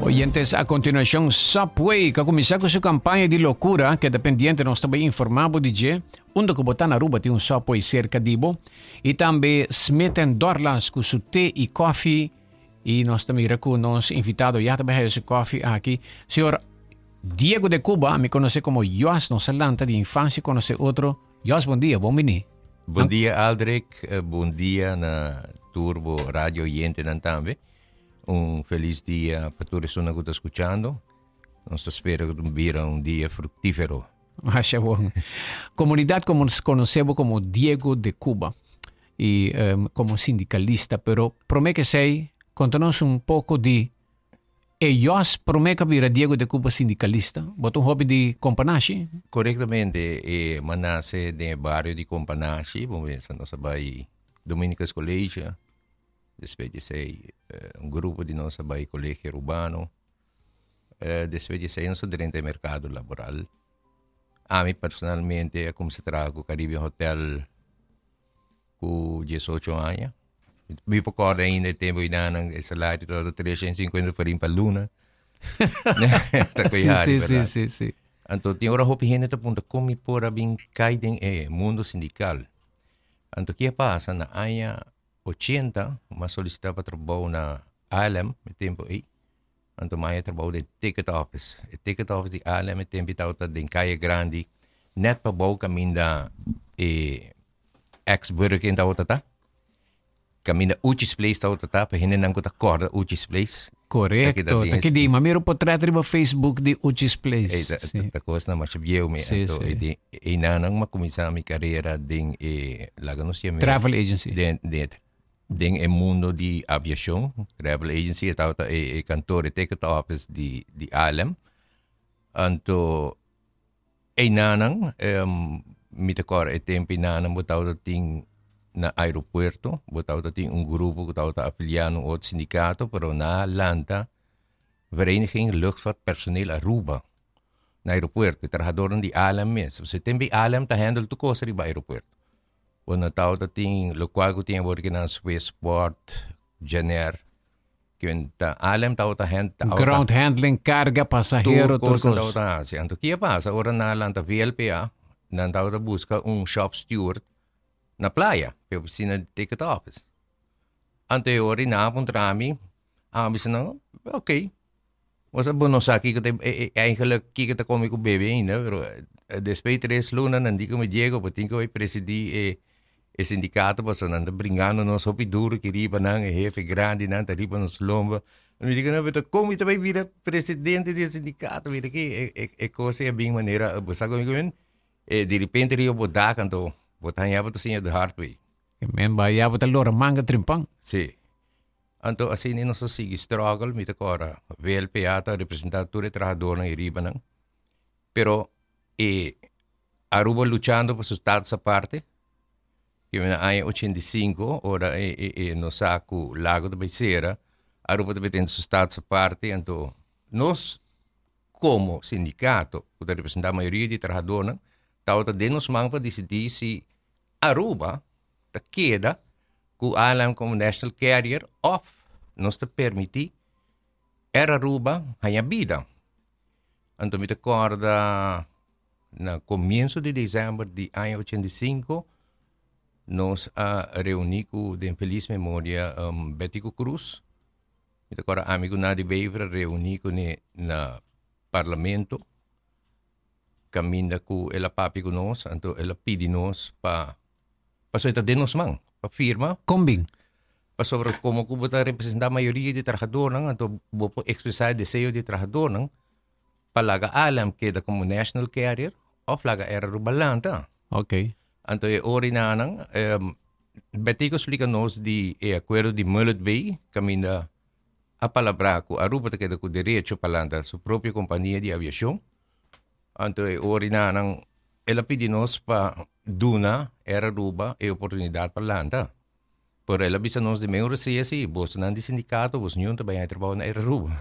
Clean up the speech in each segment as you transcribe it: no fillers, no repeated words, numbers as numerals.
Oyentes, a continuacion Subway cu a cuminsa cu su campaña di locura, keda pendiente, nos ta bay informa bo di dje, unda cu bo ta na Aruba tin un Subway cerca di bo, y tambe Smith and Dorlas cu su te y koffie, y nos ta mira cu nos invitado ya ta bay haya su koffie aki, señor Diego de Cuba, mi conoce como Jos, nos a lanta di infancia conoce otro. Jos, bon dia, bon bini. Bon dia Aldrich, bon dia na tur bo radio oyentenan tambe. Un felis dia pa tur esunnan ku ta skuchando. Nos ta spera ku ta bira un dia fruktífero. Masha bon. Komunidat komo nos konosé bo komo Diego de Cuba i komo sindikalista, pero promé ke esei konta nos un poko di e Jos promé ku a bira Diego de Cuba sindikalista. Bo ta un hopi di Kompanashi? Korektamente, e mi a nase den e bario di Kompanashi, bo mester nos a bai Dominicus College. Despues di esei un grupo di nos a bai Colegio Arubano. Despues di esei nos a drenta e merkado laboral. Ami personalmente a kuminsá traha ku Caribbean Hotel ku diesocho aña. Mi por kòrda ainda e tempu einan e salario tabata trescientos sinkuenta florin pa luna. Ta Sí, koe sí, sí, sí, sí. Anto tin ora hopi hende ta puntra kon mi por a bin kai den e mundo sindikal. Anto ke a pasa na aña 80 m'a solicita pa trabou na ALM e tempo ei. Anto m'a haya trabou den ticket office. E ticket office di ALM e tempo ei tabata den Calle Grandi, net pabou caminda e ex Burger King tabata ta. Caminda Uchi's Place tabata ta, pa hendenan cu ta corda Uchi's Place. Korekto, ta ki di, ma mira un potret riba Facebook di Uchi's Place. Ey, ta, ta, ta kosnan masha bieu mi. Sí, Anto, sí. e den, einan m'a kuminsá mi karera den e, laga nos yam'é. Travel agency. Den, den, den e mundo di aviashon, travel agency, e tabata e, e kantor, e ticket office di, di ALM. Anto, Einanan, mi ta kòrda e tempu einanan bo tabata tin na aeropuerto, bo tabata tin un grupo ku tabata afiliá na un otro sindikato, pero nan a lanta Vereniging Luchtvaart Personeel Aruba na aeropuerto, e trahadornan di ALM mes. Pasobra e tempu ei ALM ta handle tur kos riba aeropuerto. Bo no tabata tin lokual ku tin awor kinan Swissport, Janair. Kimen ta ALM tabata hand tabata Ground handling, carga, pasahero, tur kos tur nan kos. tabata hasi. Anto ki a pasa ora nan a lanta VLPA, nan tabata buska un shop steward na playa, pa e ofisina di ticket office. Anto e ora nan a puntra mi, a bisa nan, ok. Bo sa bo no sa kiko ta e e eigenlijk kiko ta kome ku bebe ainda, pero despues di tres luna nan di ku mi, Diego, bo tin ku bai presidi e E sindikato pasobra nan ta bringando nos hopi duro ki riba nan, e hefe grandinan ta riba nos lomba. Mi di ku nan, pero kon mi ta bai bira presidente di e sindikato? Mira aki e e e kos ei a bin manera, bo sa komo mi e diripente riba bo dak anto bo ta haña bo ta siña de hard way. Men bai ya bo ta lora manga trimpan. Si. Anto asina nos a sigui struggle, mi ta kòrda VLPA ta representá tur e trahadónan ei riba nan, pero e Aruba luchando pa su status aparte, que na aña 85, ora e, e, e nos sa cu Lago ta bay cera, Aruba ta bay tene su status aparte, anto nos como sindicato, cu ta representa mayoria di trahadornan, tabata den nos man pa dicidi si Aruba ta keda cu ALM como national carrier of nos ta permiti Air Aruba haña bida. Anto mi ta corda na comienzo di december di aña 85 nos a reuni cu den feliz memoria um, Betico Cruz. Mi ta corda ami cu Nadi Wever a reuni cune na parlamento caminda cu el a papia cu nos, anto el a pidi nos pa pasobra e ta den nos man pa firma. Con bin? Pasobra como cu bo ta representa mayoria di trahadornan, anto bo por expresa e deseo di trahadornan pa laga ALM keda como national carrier of laga Air Aruba lanta. Ok. Anto e orinanan, um, Betico splica nos di e acuerdo di Mullet Bay, caminda a palabrá cu Aruba ta keda cu derecho pa lanta su propio compania di aviacion. Anto e orinanan, el a pidi nos pa duna Air Aruba e oportunidad pa lanta. Pero el a bisa nos di meun rosea si, bosonan di sindikato, bos niun ta bai haña trabou na Air Aruba.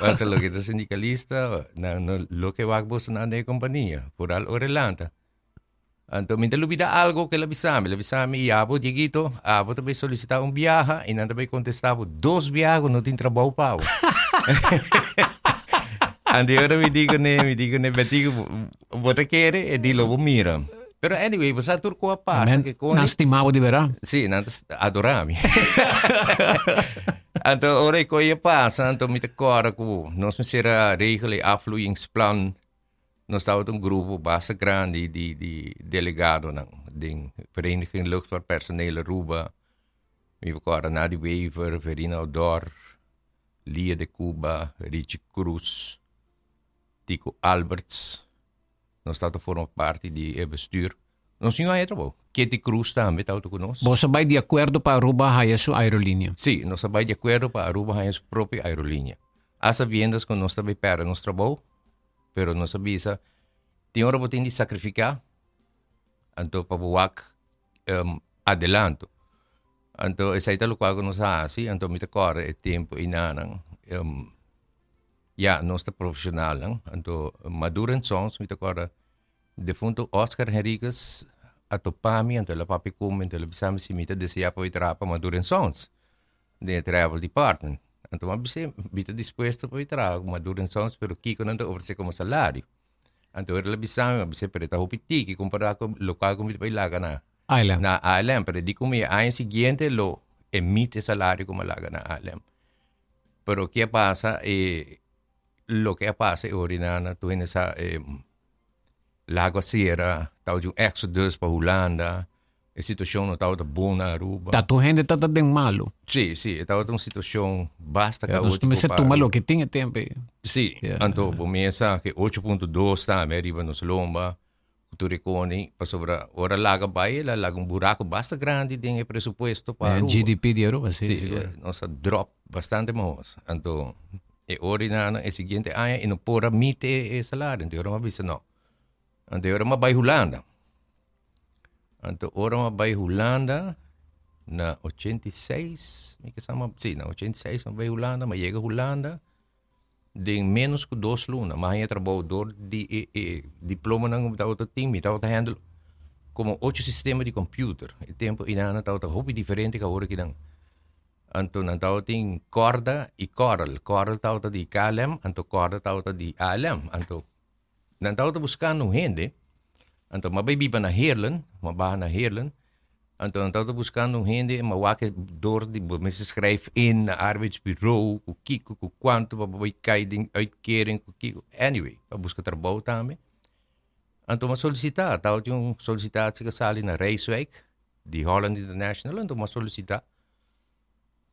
Pasa loke ta sindikalista, nan no loke wak bosonan den e kompania, foral ora e lanta. Anto mi ta lubida algo ku el a bisa mi. El a bisa mi, i abo Dieguito, abo ta bai solisitá un biaha i nan ta bai kontestá bo dos biaha ku no tin trabou pa bo. Anto e ora mi di kuné, mi di kuné, Betico, bo ta kere? E di, lo bo mira. Pero anyway, bo sa tur ku a pasa ke koni. Nan stima bo di bera? Sí, nan ta adorá mi. Anto ora e koi a pasa, anto mi ta kòrda ku nos mester a regel e afvloeiingsplan. Nos tabata un grupo basta grandi di di delegadonan den Vereniging Luchtvaartpersoneel Aruba. Mi por kòrda Nadi Wever, Verina Odor, Lia de Cuba, Richie Cruz, Tico Alberts. Nos tabata forma parti di e bestuur. Nos tin un aña trabou. Ketty Cruz tambe tabata ku nos. Boso a bai di akuerdo pa Aruba haya su aerolínea? Sí, nos a bai di akuerdo pa Aruba haya su propio aerolínea. A sabiendas ku nos ta bai pèrdè nos trabou, pero nos a bisa, tin ora bo tin di sakrifiká, anto pa bo wak adelanto. Anto esei ta lokual ku nos a hasi, anto mi ta kòrda e tempu einanan, ya nos ta profeshonalnan, anto Maduro en Sons mi ta kòrda defunto Oscar Henriquez a topa mi, anto el a papia ku mi, anto el a bisa mi si mi ta deseá pa bai traha pa Maduro en Sons. Den e travel department. Anto mi a bis'é, mi ta dispuesto pa mi traha ku Maduro en Sons, pero kiko nan ta ofresé komo salario? Anto el a bisa mi, mi a bis'é, pero e ta hopi tiki kompará ku lokal ku mi ta bai laga na ALM. Na ALM, pero e di ku mi e aña siguiente lo emite e salario ku mi a laga na ALM. Pero ke a pasa, e loke a pasa e ora tur hende sa e lago a sera, tabatin un exodus pa Hulanda. E situacion no tabata bon na Aruba. Ta tur hende tabata den malo. Sí, sí, e tabata un situacion basta caotico. Nos mester tuma loke tin e tempo ei. Sí, anto bo mesa ke 8.2 tambe ariba nos lomba ku tur e koni, pasobra ora laga bai el a laga un buraco basta grandi den e presupuesto pa Aruba. GDP di Aruba, sí, Sí, sigur. nos a drop bastante mahos. Anto e ora nan e siguiente aña e no por a mite e salario, anto e ora mi a bisa no. Anto e ora mi a bai Hulanda. Anto ora mi a bai Hulanda na 86, mi ke sa ma, si, na 86 mi a bai Hulanda, mi a yega Hulanda den menos ku dos luna. Mi a haña trabou dor di e e diplomanan ku mi tabata tin, mi tabata handle komo ocho sistema di computer. E tempu einan tabata hopi diferente ku awor akinan. Anto nan tabatin Corda i Corel. Corel tabata di KLM, anto Corda tabata di ALM. Anto Nan tabata buskando un hende, anto m'a bai biba na Heerlen, m'a baha na Heerlen, anto nan tabata buskando un hende, m'a wak dor di bo mester skrijf in na arbeidsbureau, ku kiko, ku kuantu, pa bo bai kai den uitkering, ku kiko, anyway, pa buska trabou tambe. Anto m'a solisitá, tabatin un solisitatie ku a sali na Rijswijk, di Holland International, anto m'a solisitá.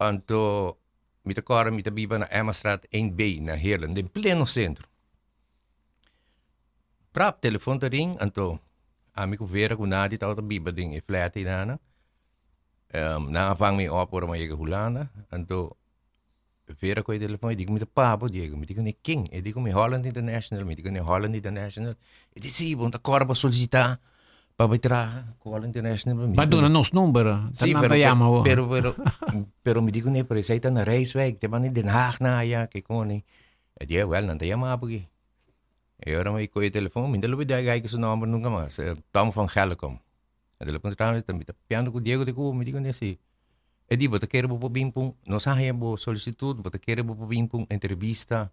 Anto mi ta kòrda mi ta biba na Emmastraat 1B na Heerlen, den pleno sentro. Prap, telefon ta ring, anto ami ku Vera ku Nadi tabata biba den e flat einana. Um, nan a vang mi op ora mi a yega Hulanda, anto Vera koe telefon, e di ku mi ta pabo, Diego. Mi di ku ne ken? E di ku mi Holland International. Mi di ku ne Holland International. E di si, bo ta kòrda pa solisitá pa bai traha ku Holland International. Ba duna nos number, ta nan ta yama bo. Pero, pero, pero mi di ku ne, pero esei ta na Rijswijk, te ban Den Haag na aya, ke koni. E di, wel, nan ta yama bo aki. E ora mi kohe e telefon, mi no ta lubida e guy ku su nomber nunka mas, Tom van Gellekom. E telefon ta traba, mi ta papiando ku Diego de Cuba, mi di kuné si. E di, bo ta kere bo por bin pa un, nos a haña bo solisitud, bo ta kere bo por bin pa un entrevista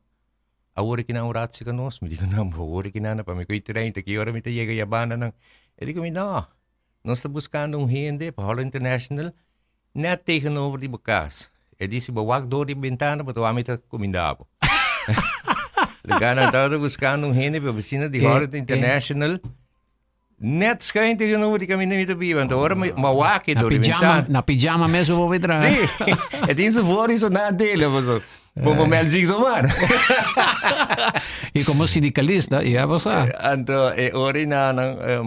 awor aki nan un rato cerca nos? Mi di ku nan, bo awor aki nan, pa mi kohe trein, ta ki ora mi ta yega ya banda nan? E di ku mi, no, nos ta buskando un hende pa Holland International Net tegenover di bo kas. E di si bo wak door di bentana bo ta wak mi ta kuminda bo. Lugar nan tabata buskando un hende pa oficina di Holland International. Net schuin tegenover di kaminda mi ta biba. Anto ora mi ma wak e Na door di pijama, bentana. na pijama mes bo por traha. Sí, e tin su voor y su nadelen, paso. Bo bo mel zik zomaar. Y como sindicalista, ya bo sa. Anto e ora i nan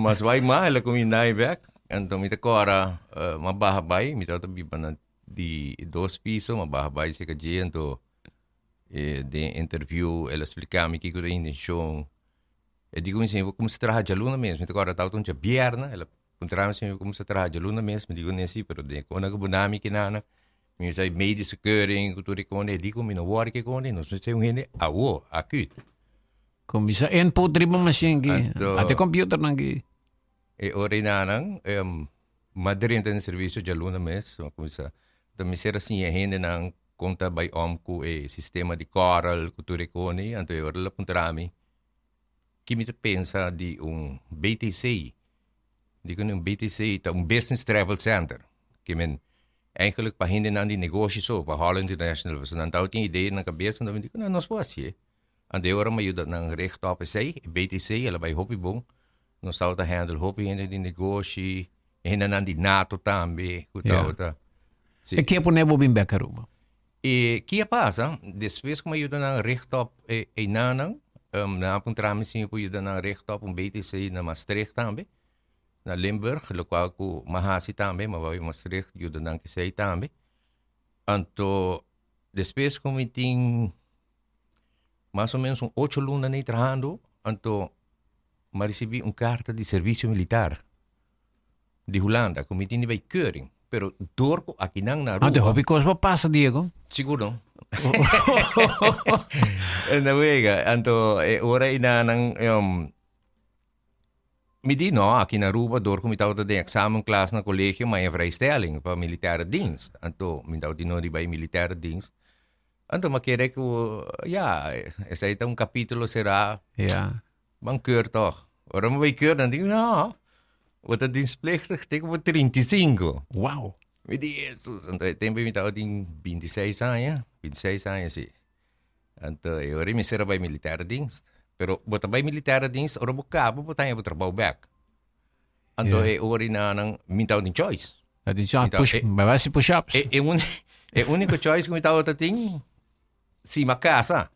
mas bai ma el a kuminda mi bek. Anto mi ta kòrda mi a baha bai, mi tabata biba na di dos piso, mi a baha bai serka dje, anto den interview el a splika mi kiko ta e intenshon. E di ku mi si mi por kuminsá traha djaluna mes, mi ta kòrda tabata un djabièrnè, el a puntra mi si mi por kuminsá traha djaluna mes, mi di ku ne si, pero den kona ku bo na mi kinana, mi mester a medische keuring ku tur e kona, e di ku mi no wòri ku e kona, nos mester un hende awo, akut. Kuminsá input riba machine ki, ate computernan ki. E ora einanan, m'a drenta den servicio djaluna mes, m'a cuminsa. Ta mester a siña hendenan con ta bay om cu e sistema di coral, cu tur e coni. Anto e ora el a puntra mi ki mi ta pensa di un BTC. Di con un BTC ta un Business Travel Center. Ke men eigenlijk pa hendenan di negoshi so, pa Holland International, pasobra nan tabatin idea na cabes, anto mi di, no, nos por hacié. Anto e ora mi a yuda nan richt op esei, e BTC, el a bai hopi bon. Nos tabata handle hopi hende di negoshi, hendenan di NATO tambe ku tabata. Si. E ke pone bo bin bek Aruba? E ki a pasa, despues ku mi a yuda nan richt op e einanan, nan a puntra mi si mi por yuda nan richt op un BTC na Maastricht tambe, na Limburg, lokual ku mi a hasi tambe, mi a bai Maastricht yuda nan kesei tambe. Anto despues ku mi tin Mas o menos un ocho luna nei trahando, anto m'a ricibi un carta di servicio militar di Hulanda cu mi tin di bay keuring, pero door cu akinan na Aruba. Anto hopi cos bo pasa, Diego. Sigur no. En wega, anto e ora inanan mi di no, aki na Aruba door cu mi tabata den examenklas na colegio, m'a vrijstelling pa militaire dienst. Anto mi tabata no di bay militaire dienst. Anto m'a kere ku, ya, esei ta un kapítulo será. Ja. Ban keur tòg. Ora mi bai keur, nan di, no, bo ta dienstplichtig te ku bo 35. Wow. Mi di, Hesus. Anto e tempu mi tabatin 26 aña, 26 aña si. Anto e ora mi mester a bai militaire dienst. Pero bo ta bai militaire dienst, ora bo kaba bo ta haña bo trabou bèk. Anto e ora nan mi tabatin choice. Tabatin choice. Push, bai hasi push ups. E, e, un, e único choice ku mi tabata tin, si m'a casa.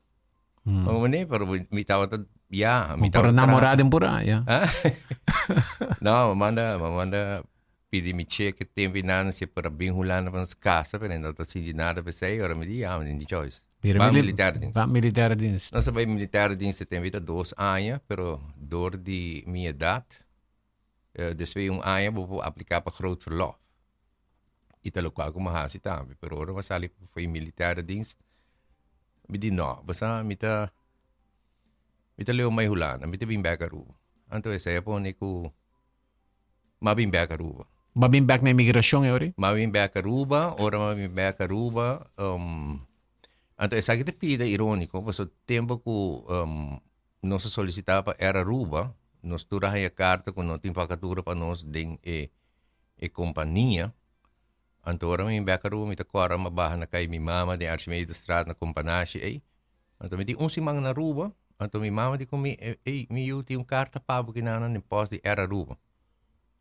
Mm. Mane, pero mi tabata, ya, mi tabata. Por namorada en pura, ya. No, manda, manda pidi mi cheque tempo nan si para bin Hulanda pa nos casa, pero no ta sinti nada pesei, ora mi di, ya, mi tin choice. Ba militaire dienst. Ba militaire dienst. Nos a bai militaire dienst e tempo ta 2 aña, pero door di mi edad, despues di un aña bo por aplica pa groot verlof. Y ta locual cu mi a haci tambe, pero ora mi a sali for militaire dienst, mi di no, bo sa mi ta mi ta leu mai Hulanda, mi ta bin bek Aruba. Anto esey a pone cu mi a bin bek Aruba. Bo a bin bek na imigracion e ora? Mi a bin bek Aruba, ora mi a bin bek Aruba, anto esaki ta pida ironico, pasobra tempo cu nos a solicita pa Air Aruba, nos tur a haya carta cu no tin vacatura pa nos den e e compania. Anto ora mi bin bek Aruba mi ta cora mi a baha na cay mi mama den Archimedestraat na Companashi ey. Anto mi tin un siman na Aruba, anto mi mama di cu mi, ey mi yu tin un carta pa bo kinan den post di Air Aruba.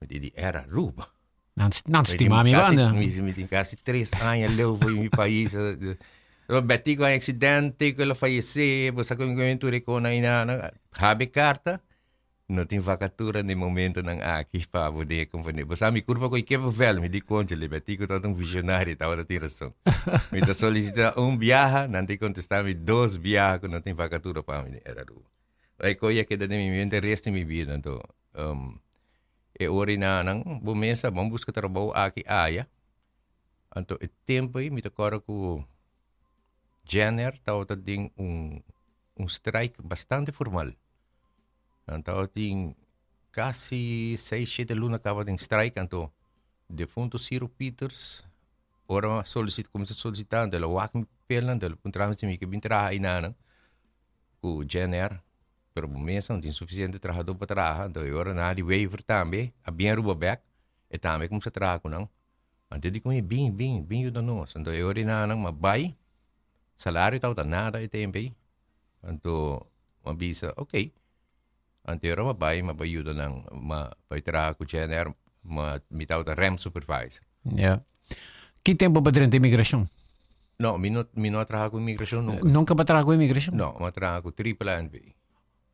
Mi di, di Air Aruba? Nan, nan stima mi banda. Mi, mi tin casi 3 aña leu for mi pais. Betico un accidente, cu el a fallece, bo sa cu mi tur e cona ina. Habe carta, no tin vacatura den momentonan aki pa bo den e compania. Bo sa mi curpa cu kippenvel, mi di conchale, Betico tabata un visionario, tabata tin razon. Mi ta solicita un biaha, nan tin contesta mi dos biaha cu no tin vacatura pa mi den Air Aruba. E coy a keda den mi mente resto di mi bida, anto e ora nan bo mesa bon busca trabou aki aya. Anto e tempo ei mi ta kòrda ku Jenner tabata den un un strike bastante formal. Nan tabatin kasi seis shete luna kaba den strike anto defunto Ciro Pieters ora a solicit kuminsá solisitá anto el a wak mi papelnan anto el a puntra mi si mi ke bin traha einanan ku Jenner. Pero bo mesa no tin suficiente trahadó pa traha anto e ora nan a di waiver tambe a bin Aruba bek e tambe kuminsá traha ku nan. Anto e di ku mi bin bin bin yuda nos anto e ora einanan mi a bai salario tabata nada e tempo ei anto mi a bisa ok anto e ora mi a bai mi a bai yuda nan mi a bai traha ku JNR mi tabata ramp supervisor. Ya. Ki tempo bo drenta imigrashon? No, mi no mi no a traha ku imigrashon nunka. Nunka bo a traha ku imigrashon? No, mi a traha ku Triple A NV.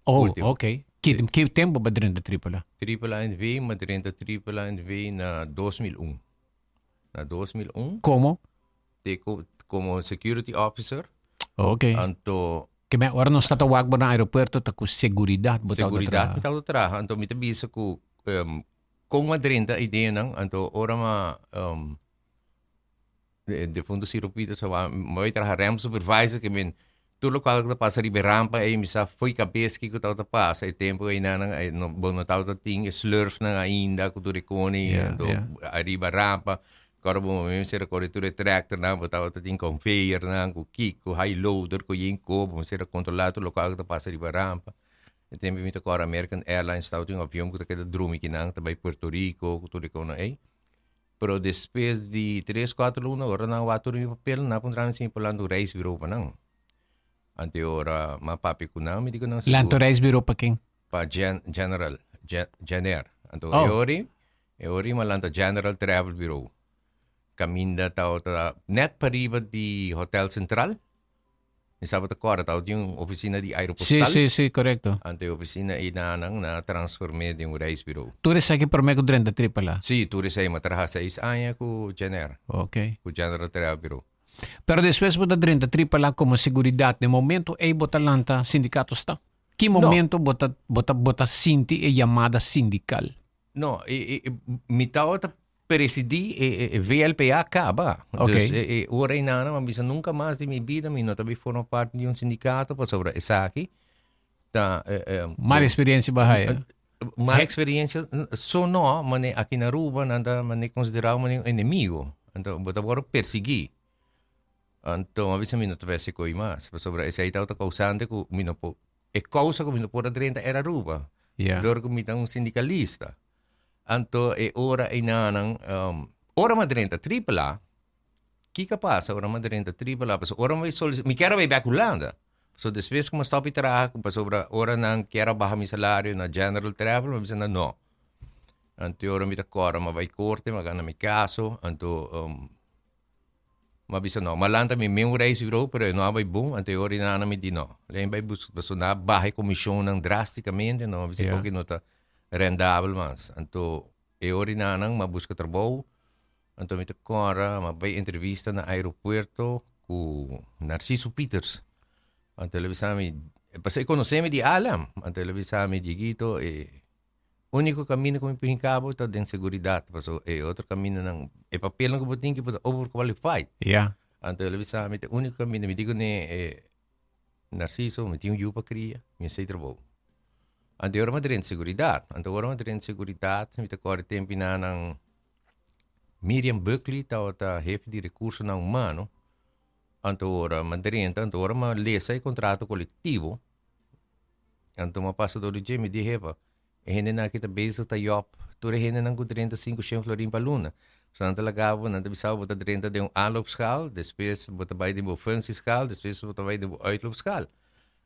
Oh, Ultimo. ok. Ki, ki tempo bo a drenta Triple A? Triple A NV, mi a drenta Triple A NV na 2001. Na 2001. Komo? Te ko, komo security officer. Ok. Anto Ke men ora nos ta ta wak bo na aeropuerto ta ku seguridat bo tabata Seguridat mi tabata traha. Anto mi ta bisa ku um, kon mi a drenta ideanan, anto ora mi a um, defunto Ciro Peters a wak, mi bai traha ramp supervisor ke men. Tur lokual ku ta pasa riba e rampa ei mi sa fo'i kabes kiko tabata pasa e tempu einan no bo no tabata tin e slurfnan ainda ku tur e koni anto ariba rampa kòrda bo mester a kore tur e tractornan bo tabata tin conveyornan ku kiko high loader ku yen ko bo mester a kontrola tur lokual ku ta pasa riba rampa e tempu mi ta kòrda American Airlines tabata tin un avion ku ta keda drumi kinan ta bai Puerto Rico ku tur e konan ei. Pero despues di tres, cuatro luna, ora nan wak tur mi papel, nan a puntra mi si mi por lanta un reisbureau pa nan. Anto e ora mi a papia cu nan, mi di cu nan sigur. Lanta un reisbureau pa ken? Pa Gen, General, Gen, Genair. Anto e ora, e ora mi a lanta General Travel Bureau. Caminda tabata net pariba di Hotel Central. Mi sa bo ta kòrda tabatin un ofisina di Aeropostal. Sí, sí, sí, korekto. Anto e ofisina ei nan nan a transform'é den un reisburo. Tur esaki promé ku drenta Triple A? Sí, tur esei. Mi a traha seis aña ku Genair. Ok. Ku General Travel Bureau. Pero despues bo ta drenta Triple A komo seguridat, den momento ei bo ta lanta sindikato sta? Ki momento bo ta bo ta bo ta sinti e yamada sindikal? No, e, e, mi tabata presidí e, e, VLPA kaba. Ok. Dus e, e ora inana, mi bisa nunca mas di mi vida mi no ta bi forma parte di un sindicato pasobra esaki ta eh, eh, Mal experiencia ba haya. Mal experiencia so no, mane aki na Aruba nan ta mane considerado mane un enemigo. Anto bo ta worde persigui. Anto mi bisa mi no ta besi koi mas pasobra esei tabata causante ku mi no por E causa cu mi no por a drenta era Aruba. Yeah. Door cu mi ta un sindicalista. Anto e ora einanan, um, ora mi a drenta Triple A, kiko a pasa ora mi a drenta Triple A? Pasobra ora mi solici-, mi kier a bay bek Hulanda. So despues cu mi a stop di traha, pasobra ora nan kier a baha mi salario na General Travel, mi a bisa nan no. Anto e ora mi ta cora, mi a bay corte, mi a gana mi caso, anto um, M'a bisa no. M'a lanta mi meun reisbureau, pero e no a bai bon, anto e ora inana mi di no. Len bai buska, pasobra nan a baha e comisionnan drasticamente, no, m'a bisa Ja. koki no ta rendabel mas. Anto e ora inanan m'a buska trabou, anto mi ta kòrda, m'a bai entrevista na aeropuerto ku Narciso Pieters. Anto el a bisa mi, pasobra e konosé mi di Haarlem, anto el a bisa mi, Dieguito, e Úniko kaminda ku mi por hinka bo ta den seguridat, pasobra e otro kamindanan, e papelnan ku bo tin ki bo ta overqualified. Ja. Anto el a bisa mi ta e úniko kaminda, mi di kuné e Narciso, mi tin un yu pa kria, mi a sei trabou. Anto e ora mi a drenta seguridat, anto ora mi a drenta seguridat, mi ta kòrda e tempu nan Miriam Buckley tabata hefe di rekursonan humano, anto ora mi a drenta, anto ora mi a lesa e kontrato kolektivo, Anto mi a pasa dor di dje, mi di, Hepa, e hendenan aki ta bezig ta yòp tur e hendenan ku drenta sinku shen florin pa luna. So nan ta laga bo, nan ta bisa bo, bo ta drenta den un aanloopschaal, despues bo ta bai den bo functieschaal, despues bo ta bai den bo uitloopschaal.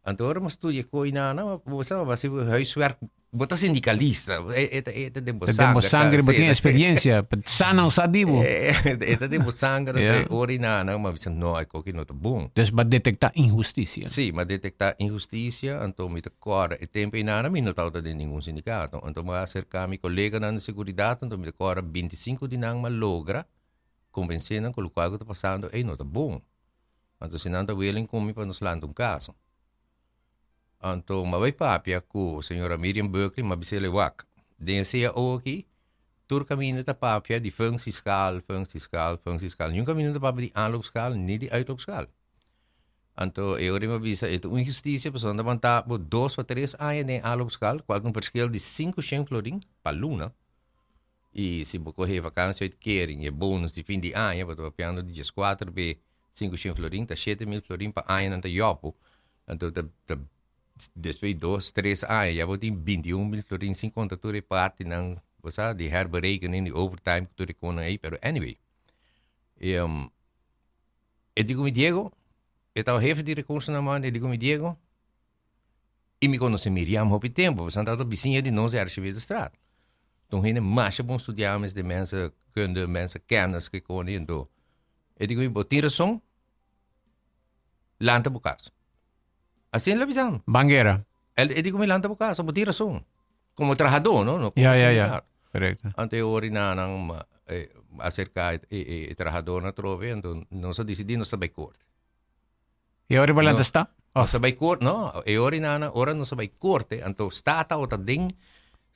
Anto ora mi a studia koe nan, bo sa, bo a hasi bo huiswerk, bo ta sindicalista, e ta e ta den bo Ta den bo sanger, sangre, bo ta tin experiencia, sa nan sa di bo. E ta den bo sanger, Ja. e ora i nan nan, mi a bisa no, e koki no ta bon. Dus bo a detecta inhusticia. Sí, mi a detecta inhusticia, anto mi ta kòrda e tempu einan mi no tabata den ningun sindicato, anto mi a acerca mi coleganan di seguridad, anto mi ta kòrda bintisinco di nan mi a logra convence nan cu locual cu ta pasando ei no ta bon. Anto si nan ta willing cu mi pa nos lanta un caso. Anto m'a bai papia ku señora Miriam Buckley, m'a bis'el wak, den e cao aki tur kaminda ta papia di functieschaal, functieschaal, functieschaal. Niun kaminda no ta papia di aanloopschaal ni di uitloopschaal. Anto e ora m'a bisa e ta un inhustisia pasobra nan ta banta bo dos pa tres aña den aanloopschaal, kual ta un verschil di 500 florin pa luna. I si bo kohe vakantieuitkering, e bonus di fin di aña, bo ta papiando di dieskuater be 500 florin, ta 7000 florin pa aña nan ta yòp bo. Anto ta ta despues di dos, tres aña ya bo tin 21.000 florin sin konta tur e partinan, bo sa, di herberekening, di overtime ku tur e konan ei, pero anyway. E e di ku mi Diego, e tabata hefe di rekursonan man, e di ku mi Diego, i mi konosé Miriam hopi tempu, pasobra nan tabata bisiña di nos di Archimedestraat. Ta un hende masha bon studiá mes den mensenkunde, mensenkennis ke koni, anto e di ku mi, bo tin rason, Lanta bo kaso. Asina el a bisa mi. Banguera. El e di ku mi lanta bo kaso, bo tin rason. Komo trahadó, no? No komo Ya, ya, ya. sindikato. Korekto. Anto e ora nan nan aserká e e trahadónan atrobe, anto nos a disidí nos ta bai korte. E ora bo lanta No. sta? Nos Of a bai korte, no, e ora nan ora nos a bai korte, anto sta tabata den.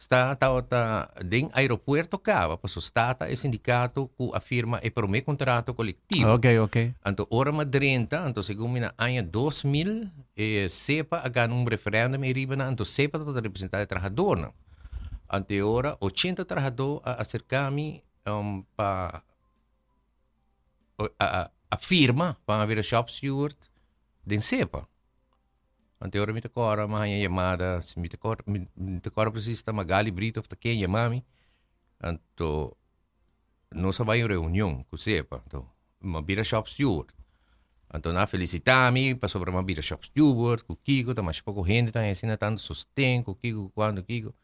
Sta tabata den aeropuerto caba paso sta ta e sindicato cu a firma e prome contrato colectivo. Ok, ok. Anto ora m'a drenta, anto segun mi na aña 2000 e SEPA a gana un referendum e riba nan, anto SEPA tabata representa e trahadornan. Anto e ora 80 trahador a acerca mi um, pa a, a firma pa a bira shop steward den SEPA. Ante ora mi ta kòrda mi a haña yamada, si mi ta kòrda, mi mi ta kòrda presis ta Magali Brito òf ta ken yama mi. Anto nos a bai un reunion ku SEPA, anto mi a bira shop steward. Anto nan a felisitá mi pasobra mi a bira shop steward ku kiko, ta masha poko hende ta haña asina tantu sosten ku kiko, ku kuantu, kiko.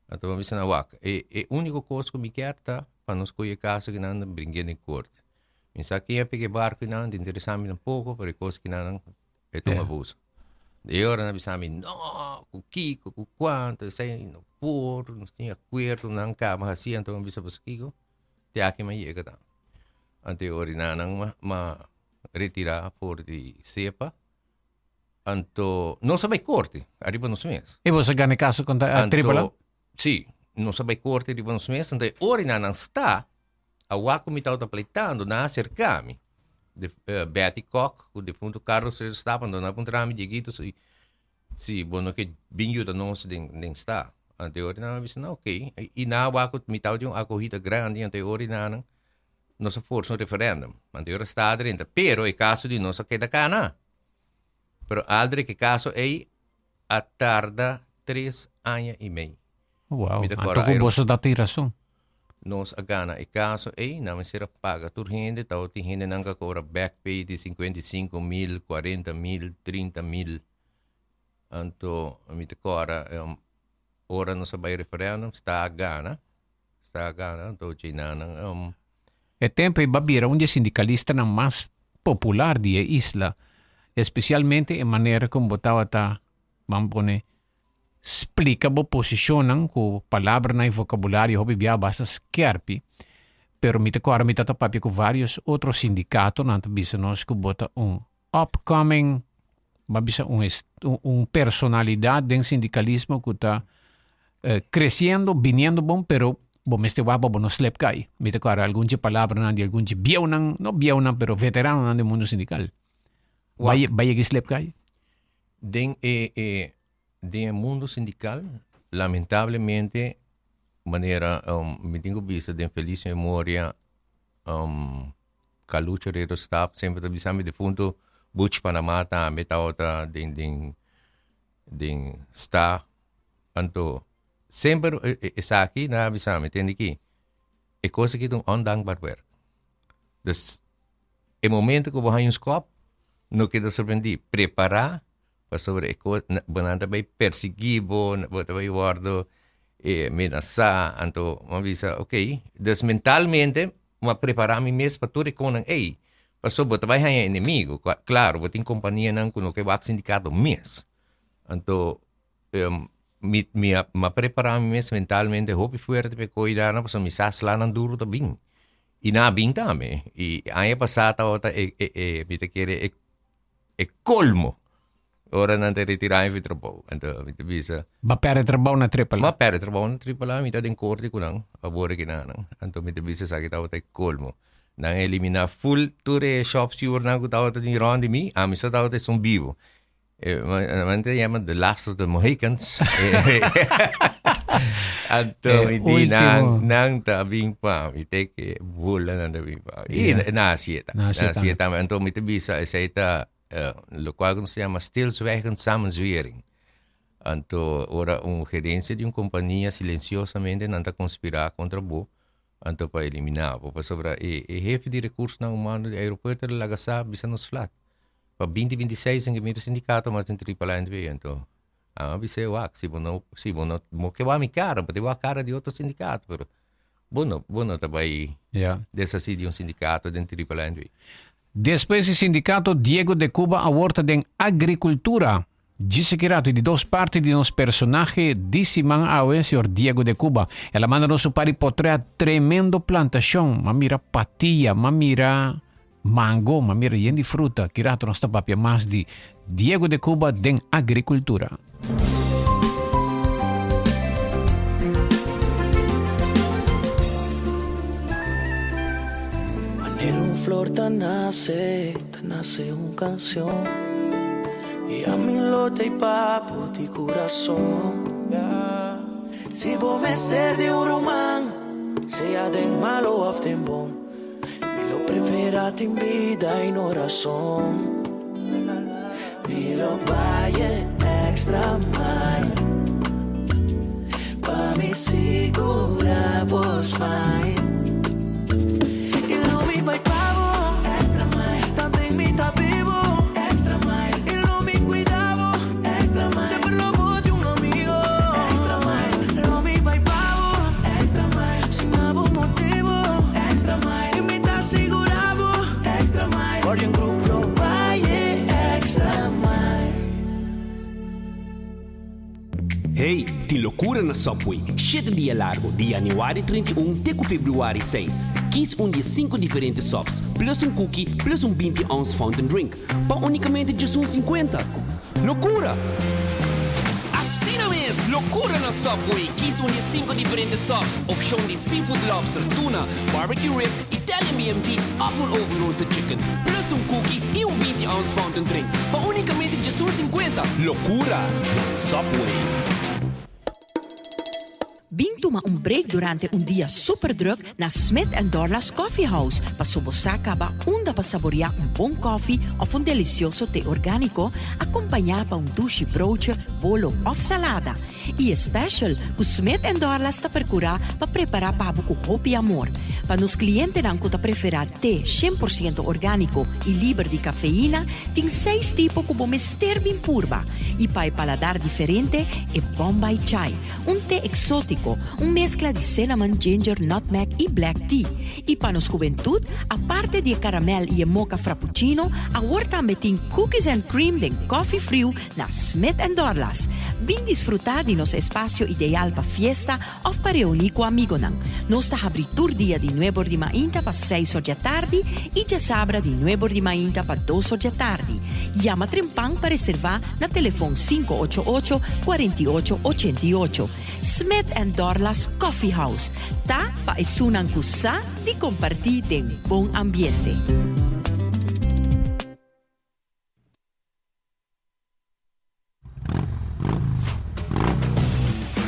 Anto mi a bisa nan wak, e e úniko kos ku mi kier ta pa nos kohe e kaso ku nan bring'é den korte. Mi sa ken a pega e barku einan, ta interesá mi tampoco, pero e kos ku nan E ta un abuso. E ora nan bisa mi, no, ku kiko, ku kuantu, esei no por, nos tin akuerdo, nan kaba hasi, anto mi bisa boso kiko, te aki mi a yega ta. Anto e ora nan ma, ma retirá for di SEPA, anto nos a bai korte ariba nos mes. E boso a gana e kaso kontra Tripla? Anto, si, nos a bai korte riba nos mes, anto e ora nan nan sta, A wak ku mi tabata pleitando, nan a aserká mi. De, eh, Betty Kok, ku defunto Carlos Reyes Stap, anto nan a puntra mi, Dieguito, si, si bo no ke bin yuda nos den, den sta. Anto e ora nan a bisa, no, oké. I nan a wak ku mi tabatin un akohida grandi, anto e ora nan nos a forsa un referendum. Anto e ora sta drenta. Pero e kaso di nos a keda kana. Pero Aldrich, e kaso ei a tarda tres aña i mei. Wow, Mi ta anto kòrda ku aero- boso ta tin rason. Nos a gana e kaso ei, nan mester a paga tur hende, tabatin hendenan ku a kobra back pay di 55 mil, 40 mil, 30 mil. Anto mi ta kòrda ora nos a bai referendum, sta a gana, sta a gana, anto djinanan. E tempu ei ba bira un di e sindikalistanan mas popular di e isla, espesialmente e manera kon bo tabata, ban pone, Splika bo posishonnan ku palabranan i vokabulario hopi bia basta skerpi, pero mi ta kòrda mi ta papia ku vários otro sindikatonan ta bisa nos ku bo ta un upcoming, bo a bisa un un personalidat den sindikalismo ku ta kresiendo, biniendo bon, pero bo mester wak pa bo no slep kai. Mi ta kòrda algun dje palabranan di algun dje bieunan, no bieunan pero veteranonan den mundu sindikal. Bai bai yega slep kai? Den e e den e mundo sindical lamentablemente manera mi tin ku bisa den felis memoria Calucho Herrero Stap semper ta bisa mi defunto Butch Panama tambe tabata den den den sta anto semper esaki nan a bisa mi tende ki e kos aki ta un ondankbaar werk dus E momento ku bo haña un skòp, no keda sorprendí. Prepará pasobra e kos, bo nan ta bai persiguí bo, bo ta bai wòrdu menasá. Anto mi a bisa, ok. Dus mentalmente mi a prepará mi mes pa tur e konan ei. Pasobra bo ta bai haña enemigo. Klaro, bo tin kompanianan ku no ke wak sindikato mes. Anto mi mi a mi a prepará mi mes mentalmente hopi fuerte pa e koidanan pasobra mi sa slanan duru ta bin. I nan a bin tambe. I aña pasá tabata e e e mi ta kere e e kolmo ora nan ta retirá mi for trabou. Anto mi ta bisa. Bo a pèrdè trabou na Triple A? Mi a pèrdè trabou na Triple A, mi ta den korte ku nan awor aki nan. Anto mi ta bisa esaki tabata e kolmo. Nan a eliminá ful tur e shopstewardnan ku tabata tin rònt di mi, ami so tabata esun bibu. Man ta yama The Last of the Mohicans. Anto mi di nan, nan ta bin pa mi, te ke bula nan ta bin pa mi. I na hasié ta. Na hasié tambe. Anto mi ta bisa esei ta lokual ku nos ta yama stilzwijgend samenzwering. Anto ora un gerencia di un kompania silensiosamente nan ta konspirá kontra bo, anto pa eliminá bo. Pasobra e hefe di rekursonan humano di aeropuerto a laga sa bisa nos flat. Pa binti binti seis en ke mira sindikato mas den triple A NV anto a bis'é wak si bo no si bo no bo ke wak mi kara bo ta wak kara di otro sindikato pero bo no bo no ta bai Ya. deshasí di un sindikato den triple A NV. Despues di sindikato Diego de Cuba awor ta den agrikultura. Djis aki rato di dos parti di nos personahe di siman awe, señor Diego de Cuba. El a manda nos un par di potret tremendo plantacion. M'a mira patia, m'a mira mango, m'a mira yen di fruta. Ki rato nos ta papia mas di Diego de Cuba den agricultura. Manera un flor ta nace, ta nace un cancion Y ami lo t'ey pa bo di curason Si bo mester di un ruman, sea den malo of den bon Mi lo prefera tin bida y no razon Mi lo bay e extra mile Pa mi sigura bo smile Y lo mi bay pa bo extra mile Tanten mi ta bibo extra mile Y lo mi cuida bo extra mile Semper lo bo di un amigo extra mile Lo mi bay pa bo extra mile Sin abo motibo extra mile Y mi ta sigura bo extra mile Guardian Group lo bay e extra mile. Hey, tin locura na Subway! Shete dia largo, di januari 31 te cu februari 6. Kies un di e sinku diferente subs, plus un cookie, plus un binti ounce fountain drink, pa unicamente djesun sinkuenta. Locura! Asina mes! Locura na Subway! Kies un di e sinku diferente subs, opcion di seafood lobster, tuna, barbecue rib, Italian BMT of un oven roasted chicken, plus un cookie y un 20 ounce fountain drink, pa unicamente 11,50. Locura na Subway! Bin tuma un break durante un dia super druk na Smith and Dorlas Coffee House paso bo sa caba unda pa saborea un bon koffie of un delicioso te organico acompaña pa un dushi broodje, bolo of salada. I e special ku Smith and Dorlas ta perkurá pa prepará pa bo ku hopi amor. Pa nos klientenan ku ta preferá te 100% orgániko i liber di kafeina, tin seis tipo ku bo mester bin purba. I pa e paladar diferente, e Bombay Chai, un te eksótiko, un meskla di cinnamon, ginger, nutmeg i black tea. I pa nos hubentud, aparte di e karamèl i e mocha frappuccino, awor tambe tin cookies and cream den koffie friu Na Smith and Dorlas, bin disfrutá di nos espasio ideal pa fiesta òf pa reuní ku amigonan. Nos ta habrí tur dia di nuebor di mainta pa seis or djatardi i djasabra di nuebor di mainta pa dos or djatardi. Yama trempan pa reservá na telefon 588 48 88. Smith and Dorlas Coffee House ta pa esunnan ku sa di kompartí den bon ambiente.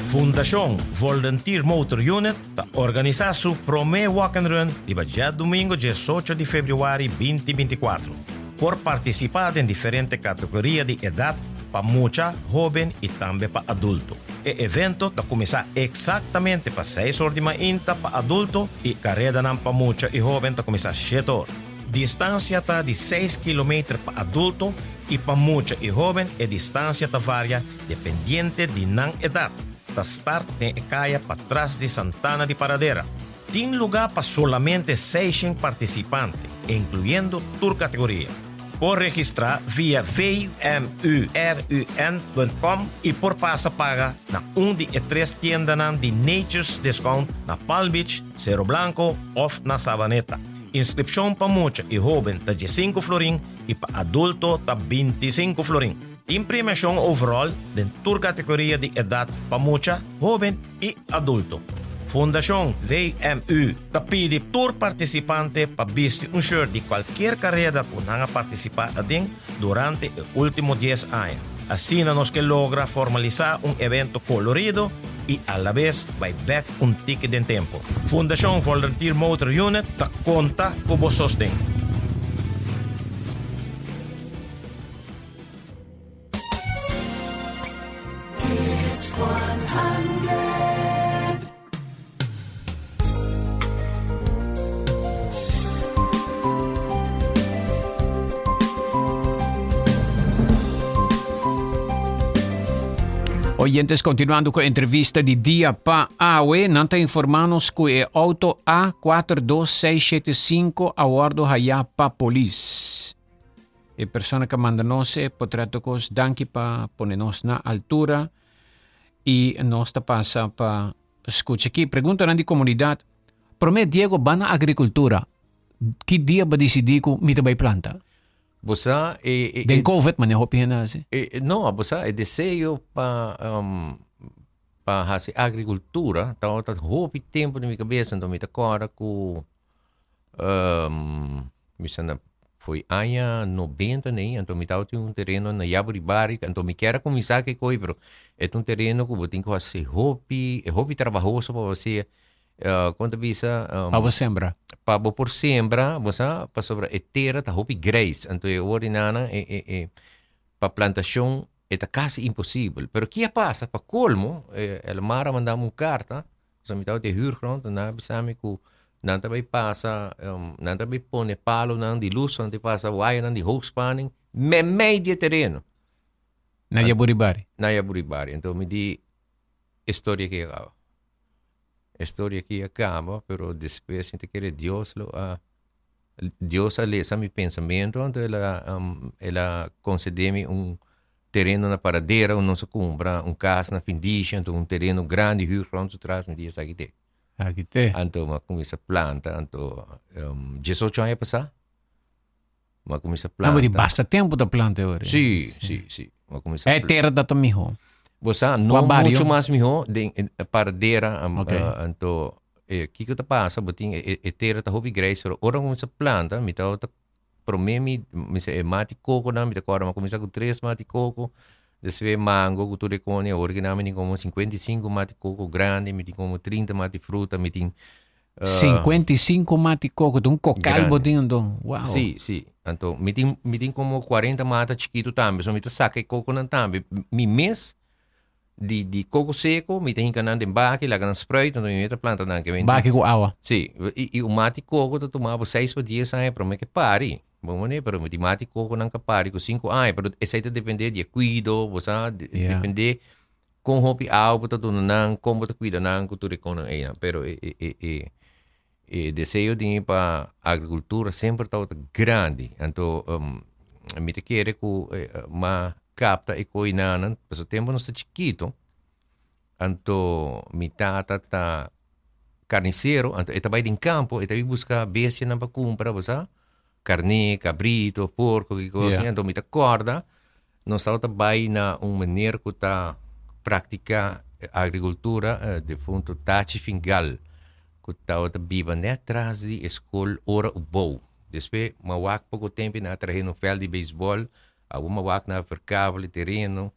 Fundashon Volunteer Motor Unit ta organisá su promé Walk and Run riba djadumingu diesocho di febrüari binti bintikuatro. Por partisipá den diferente kategoria di edat pa mucha, hóben i tambe pa adulto. E evento ta kuminsá eksaktamente pa seis or di mainta pa adulto i karedanan pa mucha i hóben ta kuminsá shete or. Distansia ta di seis kilometer pa adulto i pa mucha i hoben e distansia ta varia dependiente di nan edat. Ta start den e kaya patras di Santana di Paradera. Tin lugá pa solamente seishen partisipante, inkluyendo tur kategoria. Por registrá via vmurun punt com i por pasa paga na un di e tres tiendanan di Nature's Discount na Palm Beach, Cerro Blanco òf na Savaneta. Inskripshon pa mucha i hóben ta diesinku florin i pa adulto ta bintisinku florin. Tin premiashon overall den tur kategoria di edat pa mucha, hóben i adulto. Fundashon VMU ta pidi tur partisipante pa bisti un shirt di kualkier kareda ku nan a partisipá aden durante e último dies aña. Asina nos ke logra formalisá un evento kolorido i alabes bai bek un tiki den tempu. Fundashon Volunteer Motor Unit ta konta ku bo sosten. Oyentes, continuando cu entrevista di dia pa awe, nan ta informanos cu e auto A42675 a wordo haya pa polis. E persona que manda nos e potreto cos, danki pa pone nos na altura. Y nos ta pasa pa scucha aki preguntanan di comunidad. Prome Diego ba na agricultura, ki dia ba dicidi cu mi ta bay planta? Bo sa e, e, Den e, COVID mane hopi hende haci. e, no, bo sa e deseo pa pa haci agricultura tabata hopi tempo den mi cabeza, enton mi ta corda cu. Um, mi sa na foi aña 90 nei, anto mi tabatin un tereno na Yaburibari, anto mi kier a kuminsá ke koi, pero e ta un tereno ku bo tin ku hasi hopi, e hopi trabahoso pa bo hasi, uh, kon ta bisa, um, Pa bo sembra. pa bo por sembra, bo sa, pasobra e tera ta hopi grijs, anto e ora nana e, e, e, pa plantashon e ta kasi imposibel. Pero ki a pasa? Pa kolmo, eh, Elmar a manda mi un karta, pasobra mi tabata e huurgrond, nan a bisa mi ku nan ta bai pasa, um, nan ta bai pone palonan di lus, nan ta bai pasa wayanan di hoogspanning memei di e tereno. Na Yaburibari. Na Yaburibari. Anto mi di, e storia aki a kaba. E storia aki a kaba, pero despues mi ta kere Dios lo a, Dios a lesa mi pensamentu, anto el a, um, el a concede mi un tereno na Paradera, un nos a cumpra un cas na Findishi, anto un tereno grandi, huurgrond su tras, mi di esaki te. Aki te. Anto mi a cuminsa planta, anto um, 18 aña pasa, mi a cuminsa No, planta. di basta tempo ta planta ahora. Sí, sí, sí. Mi a cuminsa E tera ta ta miho. Bo sa, no Qua barrio? mucho mas miho den eh, Paradera, um, Ok. eh, anto eh, kiko ta pasa, bo tin e, e tera ta hopi grijs, pero ora cuminsa planta, mi ta prome mi, mi sa e mati coco nan, mi ta corda, mi a cuminsa cu tres mati coco, despues mango cu tur e coni, awor ki nan mi tin como 55 mati coco grandi, mi tin como 30 mati fruta, mi tin 55 mati coco, un cocal bo Grandi. tin anto. Wow. Sí, sí. Anto, mi tin, mi tin como 40 mata chiquito tambe. So mi ta saca e coconan tambe. Mi mes di, di coco seco, mi ta hinca nan den baki, laga nan spruit, anto mi ta planta nan. Ke Baki cu awa. Sí. I, i un mati coco ta tuma bo 6 pa 10 aña prome ke pari. Bon mane, pero mi tin mati coco nan ka pari cu 5 aña. Pero esei ta depende di e cuido, bo sa, de, Yeah. depende kon hopi awa bo ta duna nan, kon bo ta cuida nan cu tur e konan einan. Pero e, e, e, e, e deseo di mi pa agricultura semper tabata grandi. Anto, um, mi ta kere cu eh, ma capta e koinanan, pasobra tempo nos ta chikito, anto mi tata ta carnicero, anto e ta bai den campo, e ta bai busca bestianan pa cumpra, bo sa, carné, cabrito, porco, ki cos, Yeah. anto mi ta corda, nos tabata bai na un meneer cu ta practica agricultura, eh, defunto Tachi Fingal, cu tabata biba net tras di e school ora u bou. Despues m'a wak poco tempo y nan a trahe un veld di beisbol, awo m'a wak nan a verkavel e tereno,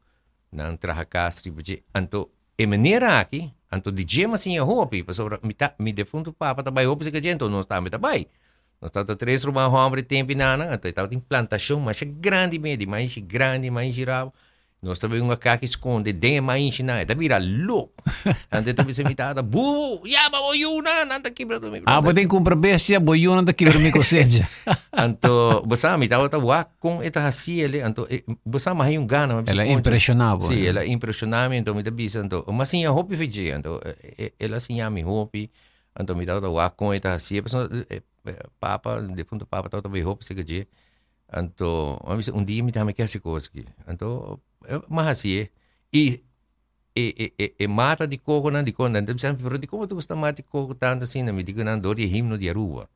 nan traha cas riba dje. Anto e meneer aki, anto di dje m'a siña hopi, pasobra mi ta, mi defunto papa ta bai hopi cerca dje, anto nos tambe ta bai. Nos tabata tres ruman homber e tempo y nana, anto e tabatin plantacion masha grandi medi, maishi grandi, maishi rabo. Nos ta bin un akaki skonde den e maishi nan, e ta bira loko. Anto e ta bisa mi tata, Bubu, yama bo yunan, nan ta kibra tur mi Ah, bo planta. tin kumpra bestia, bo yunan ta kibra mi kosecha. Anto, bo sa, mi tabata wak kon e ta hasi ele, anto e, bo sa, mi haña un gana, mi bisa, El a Concha. impreshoná bo, Sí, eh. el a impreshoná mi, anto mi ta bisa, anto, mi a siña hopi for dje, anto el a siña mi hopi, anto mi tabata wak kon e ta hasi, pasobra papa, defunto papa tabata bay hopi cerca dje, Anto, mi a bisa, un dia mi tambe ke hasi kos aki. Anto, mi a hasié. I e, e, e, e mata di kokonan di kon, nan ta bisa mi, pero di komo ta gusta mata di koko tantu asina? Mi di ku nan dor di e himno di Aruba.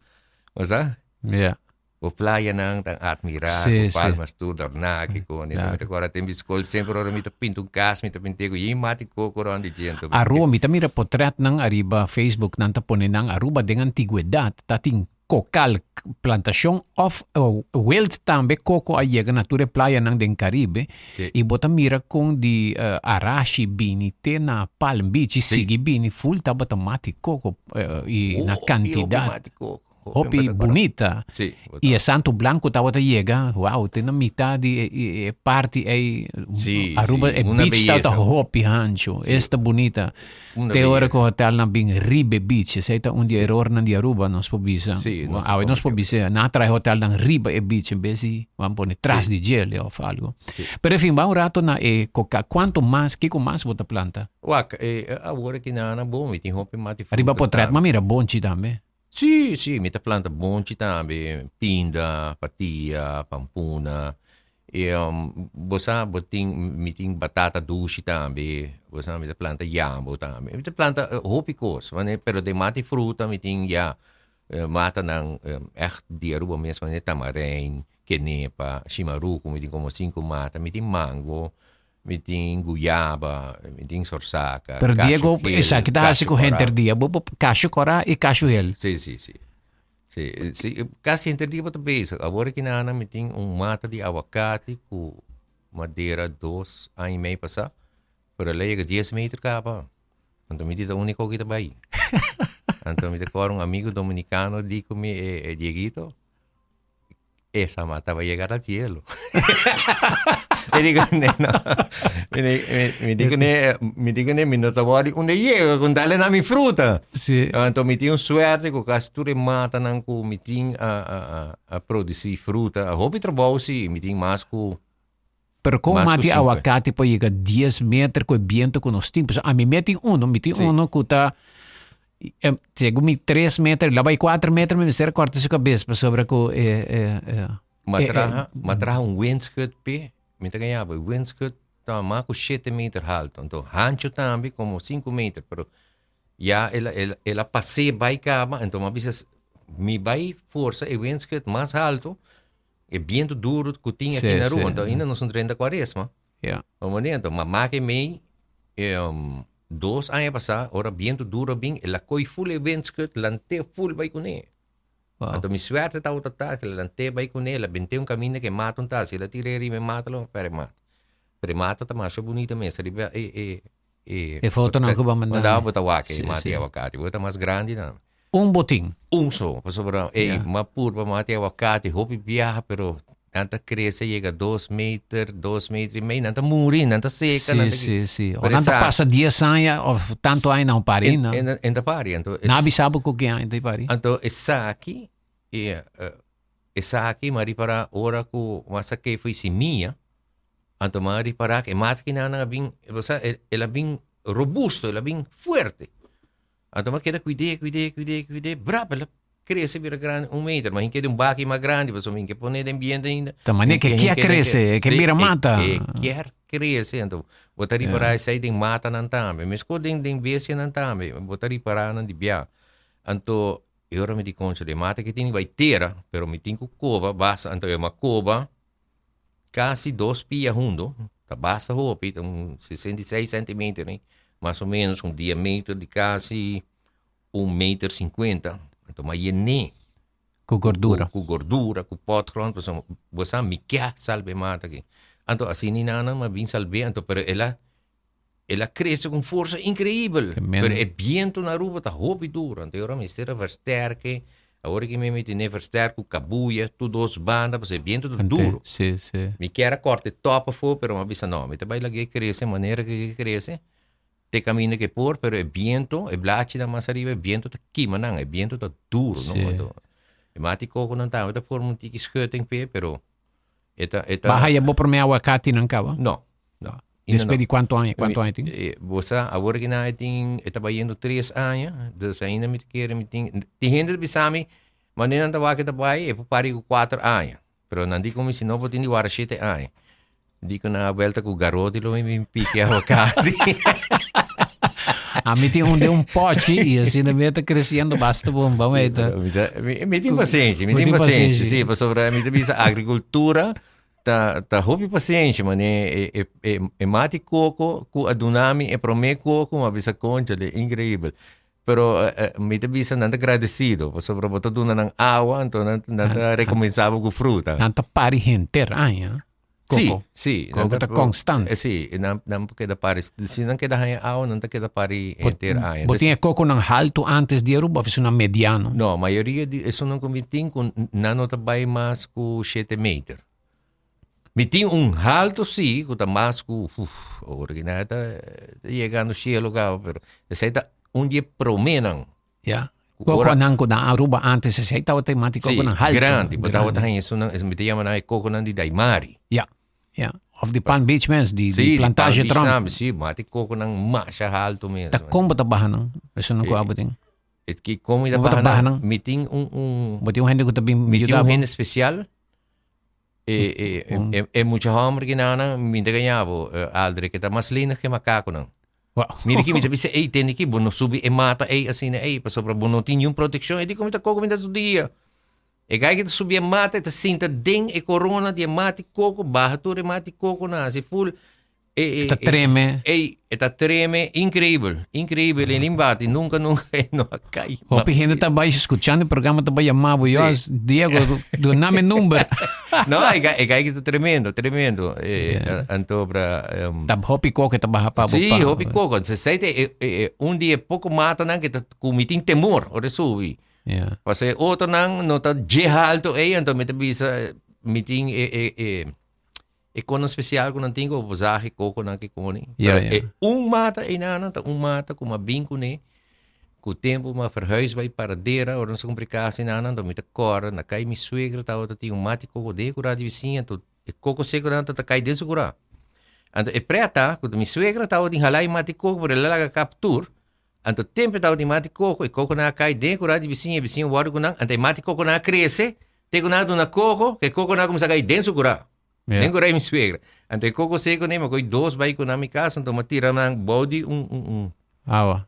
Bo sa? Ja. Bo playanan tan admirá, Sí, ku sí. palmas tur dorná, ki kon. Ja. Mi ta kòrda tempu di skol, semper ora mi ta pinta un kas, mi ta pint'é ku yin mata di koko rònt di dje. Anto, mi ta Aruba, mi ta mira potretnan ariba Facebook, nan ta pone nan Aruba den antigwedat ta tin Kokal plantashon of wild tambe koko a yega na tur e playanan den Caribe i bo ta mira kon di Arashi bini te na Palm Beach i sigui bini ful tabata mati koko i na kantidat hopi bunita i e Santo Blanco tabata yega wow te na mitad di e parti ei Aruba e beach tabata hopi hancho esta bunita. Te ora ku hotelnan bin riba e beach, esei ta un di e erornan di Aruba, nos por bisa. Awe nos por bisa, nan a trae hotelnan riba e beach en bes di ban pone tras di djele of algo. Pero en fin, ban un rato na e koka. Kuantu mas, kiko mas bo ta planta? Wak, awor aki nan a bon, mi tin hopi mati fruta. Riba potret mi a mira bonchi tambe. Sí, sí, mi ta planta bonchi tambe, pinda, patia, pampuna. E um, bo sa, bo tin, mi tin batata dushi tambe, bo sa, mi ta planta yambo tambe. Mi ta planta eh, hopi kos, mane, pero den mata y fruta mi tin ya eh, matanan eh, echt di Aruba mes, mane tamarijn, kenepa, shimaruku, mi tin como cinco mata, mi tin mango, Mi tin guyaba, mi tin sorsaka, Pero kashu Diego, hel, esaki ta hasi kashu ku kòrá. henter dia. Bo bo kashu kòrá i kashu hel. Sí, sí, sí. Si, si, kasi henter dia bo ta bezig. Awor aki na mi tin un mata di awakati ku madera dos aña i mei pasá, pero el a yega dies meter kaba. Anto mi di ta úniko ki ta bai. Anto mi ta kòrda un amigo dominikano di ku mi, e Dieguito, Esa mata va a llegar al cielo. mi digo, ne, no. Mi, mi, mi digo, ne, mi digo, ne, mi no ta worry unde llega, con dale na mi fruta. Sí. Anto mi tin un suerte ku casi tur e matanan ku mi tin a, a, a, a produci fruta. A hopi trabou sí, mi tin mas ku Pero kon Mas ku mati sinku. awakati por yega 10 meter ku e biento ku nos tin? Pasobra ami me tin uno, mi tin Sí. uno ku ta em, segun mi 3 meter, la bai 4 meter mi mester korta su kabes pasobra ku e e e Ma e- e- traha, ma traha un windschut p'e, mi ta gañaba, e windschut ta mas ku shete meter halto. Anto hancho tambe komo sinku meter, pero ya el a el a el a pas'é bai kaba, anto mi a bisa mi bai forsa e windschut mas halto E bientu duru ku tin aki na Aruba, anto ainda nos no drenta kuaresma. Ja. Bo mane, anto mama ke mei dos aña pasá, ora bientu duru a bin, el a koi ful e windschut, lant'é ful bai kuné. Wow. Anto mi suerte tabata ta ku el a lant'é bai kuné, el a bent'é un kaminda ku e mata un ta, si el a tir'é riba e mata lo a pèrdè e mata. Pero e mata ta masha bunita mes, riba e e e E fotonan ku bo a manda. Manda bo ta wak e Sí, mata sí. di awakati, bo ta mas grandi nan. Un botin. Un so, pasobra ey, Ja. m'a purba mati awakati hopi biaha, pero nan ta crece yega dos meter, dos meter y mei, nan ta muri, nan ta seca, nan Sí, ta sí, sí. O Pero nan ta esa- pasa dies aña of tanto aña nan pari, En, no? en, en ta pari, anto Nan es, bisa bo ku ki aña ta pari. anto esaki, e, eh, esaki m'a ripara ora ku m'a sak'é fo'i simia, anto m'a ripara ku e mata kinan nan a bin, osea, el a bin robusto, el a bin fuerte. Anto m'a keda kuid'é, kuid'é, kuid'é, kuid'é, brap, el a krese bira grandi un meter. Ma hin keda un baki mas grandi, pasobra hin ke pon'é den biento ainda. Ta manera ke Hin kier keda krese, e ke Sí, bira mata. E kier krese, anto bo ta ripará esei den matanan tambe. Meskos den den bestianan tambe, bo ta ripará nan di bia. Anto e ora mi di konsha, e mata ke tin bai tera, pero mi tin ku koba basta, anto e m'a koba Casi dos pia hundo, ta basta hopi, ta un 66 centimeter, eh, mas o menos un diameter di casi un meter 50. Anto ma yené Ku gordura. ku gordura, ku potgrond, pasobra bo sa mi kia salba e mata aki. Anto asina i nana mi a bin salb'é, anto pero el a el a crece con forsa increibel. Ke men- Pero e biento na Aruba ta hopi duro. Anto ora mester a versterke. Awor ki mi meti ne versterk ku kabuya, tur dos banda, pasobra e biento ta Ante, duro. Sí, sí. Mi kier a korta e top afó, pero mi a bisa no, mi ta bai lag'é crece manera ku e crece, te kaminda ku e por, pero e biento, e blachinan mas ariba, e biento ta kima nan, e biento ta duro, no? Sí. Anto, e mati kokonan tambe ta forma un tiki schutting p'e, pero e ta, e ta. Ba haya bo promé awakatinan kaba? No, no. Después di cuánto aña? Cuánto aña tin? Eh, bo sa, awor ki na tin, e ta bayendo tres aña, dus ainda mi ta kere mi tin, tin hende ta bisa mi, manera nan ta wak ta bai, e por pari ku kuater aña. Pero nan di ku mi si no bo tin di wara shete aña. Di ku nan a buelta ku garoti lo mi bin piki awakati. A mi tin un de un pochi y asina mi ta creciendo basta bon, vamos a ver. Mi ta- mi- mi tin pasenshi, mi Bo tin tin pasenshi, pasenshi. sí, pasobra mi ta bisa agricultura Ta ta hopi pasenshi mane e e e e mati koko ku a duna mi e prome koko mi a bisa konchale increibel pero mi ta bisa nan ta gradesido pasobra bo ta duna nan awa anto nan nan ta rekompensá bo ku fruta. Nan ta pari henter aña koko. Si, si. Koko ta konstant. Si, nan nan por keda pari si nan keda haña awa nan ta keda pari henter aña. Bo tin e kokonan haltu antes di Aruba of esunnan mediano? No, mayoria di esunnan ku mi tin ku nan no ta bai mas ku shete meter. Mi tin un halto sí, ku ta mas ku, uf, ora ki nan ta yegando cielo kaba, pero esei ta un di e proménan. Ya. Ku ora- Kokonan ku na Aruba antes esei tabata e mati Sí, kokonan halto. grandi. Bo tabata haña esunnan, mi ta yama nan e kokonan di Daimari. Ya, ya. Of di Palm Beach mes, di, Sí, di Plantage Palm Beach Trump. tambe, sí, mati kokonan masha halto mes. Ta kon bo ta baha nan? Esunnan ku Eh, abo tin. Et ki kon mi ta Bo ta baha baha nan? nan? Mi tin un, un, Bo tin un hende ku ta bin mi tin yuda un bo? hende spesial. E, e, Un- e, e mucha homber ki nan, mi ta gaña bo, eh, Aldrich, e ta mas lindo ke makakonan. Wow. Mira ki mi ta bisa, ey, tende ki, bo no subi e mata ey asina ey, pasobra bo no tin niun protekshon. E di komo ta koko mi ta su dia. E gai ki ta subi e mata, e ta sinta den e korona di e mati koko, baha tur e mati koko nan, hasi ful. E, e, Ta treme. Ey, e ta treme increíbel, increíbel. E nin bati, nunca, nunca e no a cai. Hopi hende ta bai escuchando e programa ta bai yama bo. Yo, Sí. Diego, duname number. No, e gai, e gai ta tremendo, tremendo. E, anto pra... Ta hopi coco ta baha pa bo. Sí, hopi coco. Se sei te, e, e, e, un dia poco matanan que ta cu mi tin temor, ora subi. Yeah. Pase otronan no ta dje alto ey, anto mi ta bisa, mi tin e, e, e, E konan spesial ku nan tin ku posahe koko nan ke koni. Ja, Pero ja. e un mata einan ta un mata ku m'a bin kuné ku tempu m'a verhuis bai Paradera ora nos a kumpra e kas einan anto mi ta kòrda na kai mi suegra tabata tin un mati koko den e kurá di bisiña anto e koko seku nan ta kai den su kurá. Anto e prèt ta ku mi suegra tabatin halá e mati koko pero el a laga kap tur anto tempu e tabatin mati koko e kokonan a kai den e kurá di bisiña e bisiña wòrdu ku nan anto e mati kokonan a krese Te ku nan a duna koko, ku e kokonan a kuminsá kai den su kurá. Ja. Den kurá di mi suegra. Anto e koko seku nei, mi a koi dos bai ku nan mi kas, anto mi a tira nan bou di un, un, un, Awa.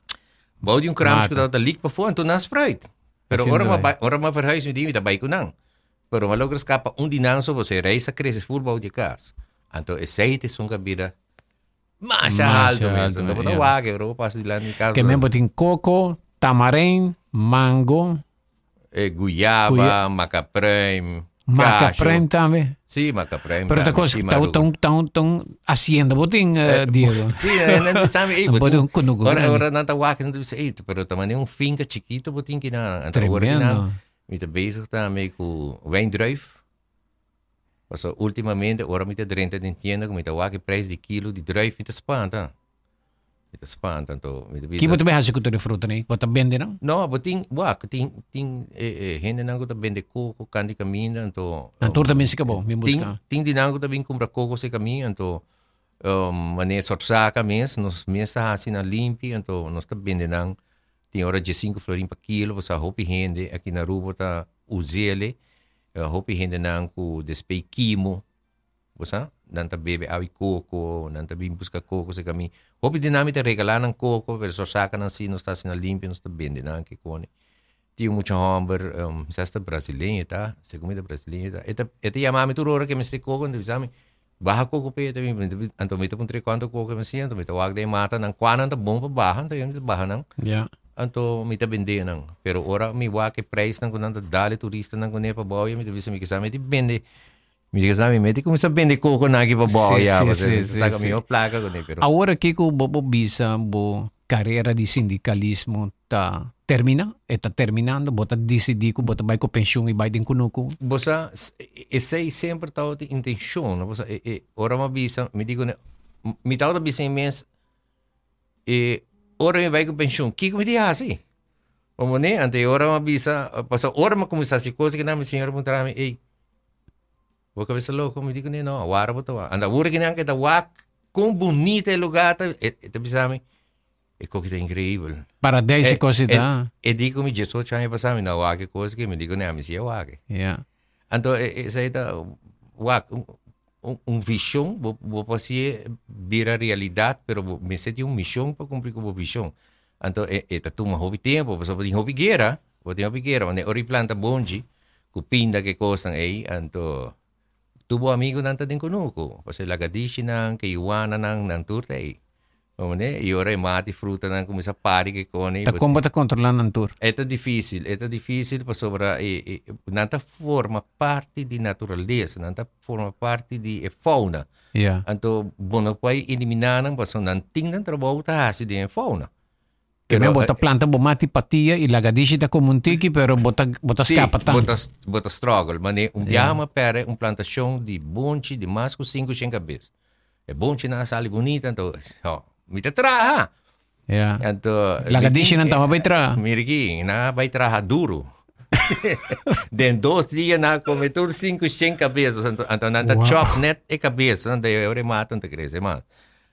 bou di un kraamtje ku Mata. tabata lik pafó, anto nan spruit. Pero Asina ora mi a bai. bai, ora mi a verhuis mi di mi ta bai ku nan. Pero mi a logra skapa un di nan so, pasobra e reis a krese ful bou di e kas. Anto esei ta esun ku a bira masha Masha alto mes. alto, Anto bo ta ja. wak, ora bo pasa dilanti mi kas. Ke men bo tin koko, tamarein, mango. E guyaba, Guya- macapruim, Macapruim casho. tambe. Sí, macapruim Pero ta tambe, cos sí, ta maruco. ta un ta un ta un hacienda bo tin eh, Diego. Sí, eh, nan sabe, ey, Bo bo tin tin un kunuku ora grandi. ora nan ta wak nan ta bisa, ey, pero ta manera un finca chikito bo tin kinan. Anto ora kinan Tremendo. mi ta bezig tambe ku wijndruif. Pasobra ultimamente ora mi ta drenta den tienda ku mi ta wak e prijs di kilo di druif mi ta spanta. Mi ta spanta anto mi ta Ki bisa. bo ta bay hasi ku tur e fruta nei? Bo ta bende nan? No, bo tin wak tin tin e e hendenan ku ta bende koko kan di kaminda anto Nan tur ta bin sika bo, bin tin buska. tin di nan ku ta bin kumpra koko serka mi anto manera sorsaka mes nos mes ta hasi nan limpi anto nos ta bende nan tin ora diesinku florin pa kilo pasobra hopi hende aki na Aruba ta us'ele hopi hendenan ku despei kimo. Bo sa, nan ta bebe awi koko, nan ta bin buska koko serka mi. Hopi di nan mi ta regalá nan koko, pero sorsaka nan si nos ta hasi nan limpio, nos ta bende nan ke kone. Tin un mucha hòmber, mi sa si ta brasileño e ta, segun mi ta brasileño e ta, e ta e ta yama mi tur ora ke mester koko, mi ta bisa mi, baha koko p'e, ta bin, anto mi ta puntr'é kuantu koko e mester, anto mi ta wak den e mata nan, kua nan ta bon pa baha, anto mi ta baha nan, anto mi ta bende nan. Pero ora mi wak e preisnan ku nan ta dal e turistanan kuné pa bou, mi ta bisa mi kisa mi tin bende Mi di sa mi meti kuminsá bende koko nan aki pa bou Sí, ya, sí, pasobra sí, mi ta sí, saka sí. mihó plaka kuné, pero. Awor aki ku bo por bisa bo karera di sindikalismo ta terminá, e ta terminando, bo ta disidí ku bo ta bai ku penshun i bai den kunuku? Bo sa, esei semper tabata intenshon, no? Bo sa, e e ora mi a bisa, mi di kuné, mi tabata bisa mi mes, e ora mi bai ku penshun, kiko mi tin hasi? Bo ne, anto e ora mi a bisa, pasobra ora mi a kuminsá hasi kos kinan, mi señora a puntra mi, ey, bo kabesa loko? Mi di kuné, no, awor bo ta wak. Anto awor kinan ke ta wak kon bunita e lugá ta, e ta bisa mi, e koki ta inkreibel. Paradijs e kos ei ta. E di ku mi diesocho aña pasá mi no a wak e kos aki, mi di kuné, ami si a wak e. Ya. Anto esei ta wak un vision bo bo por hacié bira realidad pero bo mester tin un mision pa cumpli cu bo vision. Anto e e ta tuma hopi tempo pasobra bo tin hopi guera, bo tin hopi guera wanneer ora di planta bonchi cu pinda ke cosnan ey anto tur bo amigonan ta den cunucu pasobra e lagadishinan ke yuananan nan tur ta ey. Hombre, y ora e mata y frutanan cuminsa pari ke cone. Ta con bo ta controla nan tur? E ta dificil, e ta dificil pasobra e, e, nan ta forma parti di naturalesa, nan ta forma parti di e fauna. Ja. Anto bo no por elimina nan pasobra nan tin nan trabou ta haci den e fauna. Ke men Pero, bo ta eh, planta bo mati patia y lagadishi ta como un tiki, pero bo ta, bo ta Sí, scapa bo tanto. ta, bo ta struggle. Mane un Ja. biaha mi a perde un plantacion di bonchi di mas cu 500 cabes. E bonchinan a sali bunita, anto, oh, mi ta traha. Ja. Anto, Lagadishi nan tamba bai traha. Mira aki, nan a bai traha duro. Den dos dia nan a come tur 500 cabes. Anto, anto nan ta Wow. chop net e cabes. Anto e ora e mata nan ta crece mas.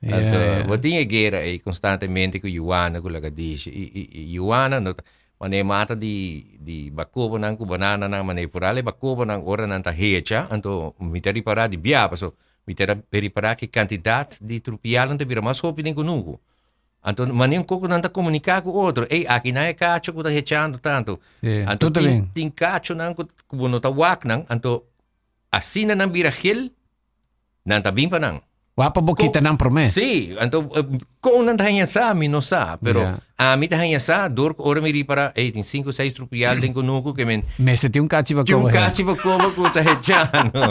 Anto, Ja, ja. bo tin e guera ei constantemente cu Juana, cu Lagadishi. I, i, i Juana no ta, wanneer mata di, di bacobonan cu banananan, wanneer vooral e bacobonan ora nan ta hecha, anto mi ta ripara di bia, paso Mi ta ripará ku e kantidat di trupialnan ta bira mas hopi den kunuku. Anto manera un koko nan ta komuniká ku otro, ey aki nan e kacho ku ta hechando tantu. Sí, Anto tur ta tin, bin. tin kachonan ku, ku bo no ta wak nan, anto asina nan bira gel, nan ta bin pa nan. Wak pa bo kita nan promé. Sí, anto kon nan ta haña sa mi no sa, pero ami ta haña sa dor ku ora mi ripara, ey tin sinku seis trupial den kunuku ke men Mester tin un kachi tin bakoba un her. kachi bakoba ku ta hechando.